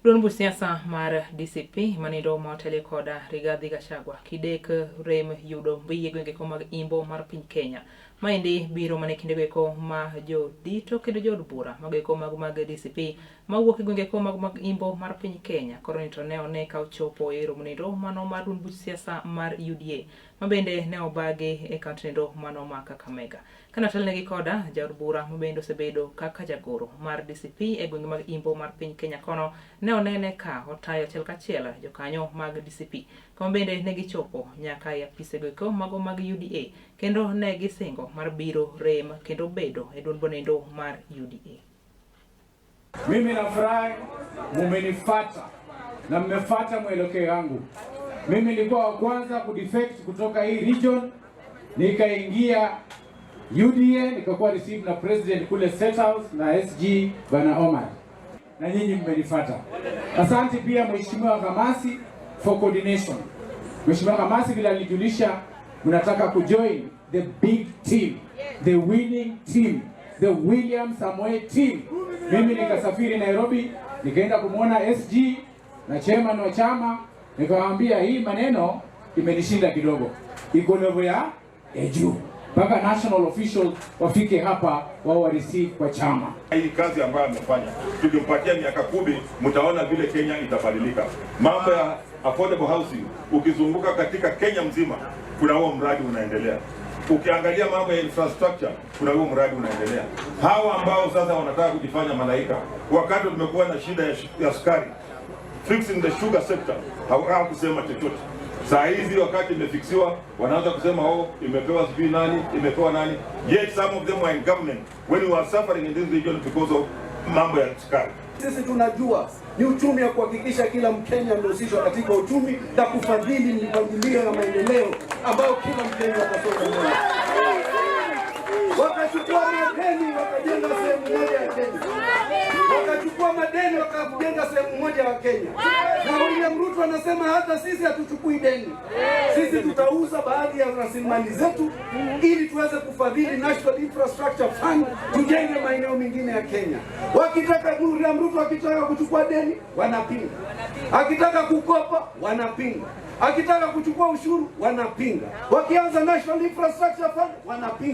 Duond buch siasa mar DCP manindo ma otelie koda Rigathi Gachagua kidek rem yudo mbii e gwenge ko mag Imbo mar piny Kenya. Maendi biro mana e kindego eko ma jodito kendo jood bura mago eko mag DCP mawuok e gwenge ko mag Imbo mar piny Kenya koro ni to ne one ka ochopo e romo nendo mano mar duond buch siasa mar UDA ma bende ne obagi e kaunti nendo mano ma Kakamega. Kane otelnegi koda jaod bura ma bende osebedo kaka jagoro mar DCP e gwenge mag Imbo mar piny Kenya kono, ne onene ka otayo achiel kachiel jokanyo mag DCP kama bende ne gichopo nyaka e apisego eko mago mag UDA kendo ne gisingo mar biro rem kendo bedo e duond bonendo mar UDA. Mimi nafurahi mumenifata na mmefata mwelekeo wangu. Mimi nilikuwa wa kwanza kudefect kutoka hii region, nikaingia UDA, nikakuwa received na president kule State House na SG Bwana Omar, na nyinyi mmenifata. Asante pia Mheshimiwa Kamasi for coordination. Mheshimiwa Kamasi vile alijulisha, mnataka kujoin the big team, the winning team, the William Samoei team. Mimi nikasafiri Nairobi, nikaenda kumwona SG na chairman wa chama, nikawaambia hii maneno imenishinda kidogo, iko level ya juu mpaka national officials wafike hapa wao wa receive kwa chama. Hii kazi ambayo amefanya, tukimpatia miaka 10, mtaona vile Kenya itabadilika. Mambo ya affordable housing, ukizunguka katika Kenya mzima, kuna huo mradi unaendelea. Ukiangalia mambo ya infrastructure, kuna huo mradi unaendelea. Hawa ambao sasa wanataka kujifanya malaika, wakati tumekuwa na shida ya sukari, fixing the sugar sector, hawakusema chochote. Saa hizi wakati imefixiwa, wanaanza kusema, "Oh, imepewa sijui nani, imepewa nani." Yet some of them were in government when we were suffering in this region because of mambo ya sukari. Sisi tunajua ni uchumi wa kuhakikisha kila Mkenya amehusishwa katika uchumi na kufadhili mipangilio ya maendeleo ambayo kila Mkenya atasonga mbele. Wakachukua madeni wakajenga sehemu moja ya Kenya, wakachukua madeni wakajenga sehemu moja ya Kenya. Na William Ruto anasema hata sisi hatuchukui deni, sisi tutauza baadhi ya rasilimali zetu ili tuweze kufadhili National Infrastructure Fund, tujenge maeneo mengine ya Kenya. Wakitaka William Ruto akitaka kuchukua deni wanapinga, akitaka kukopa wanapinga, akitaka kuchukua ushuru wanapinga, wakianza National Infrastructure Fund wanapinga.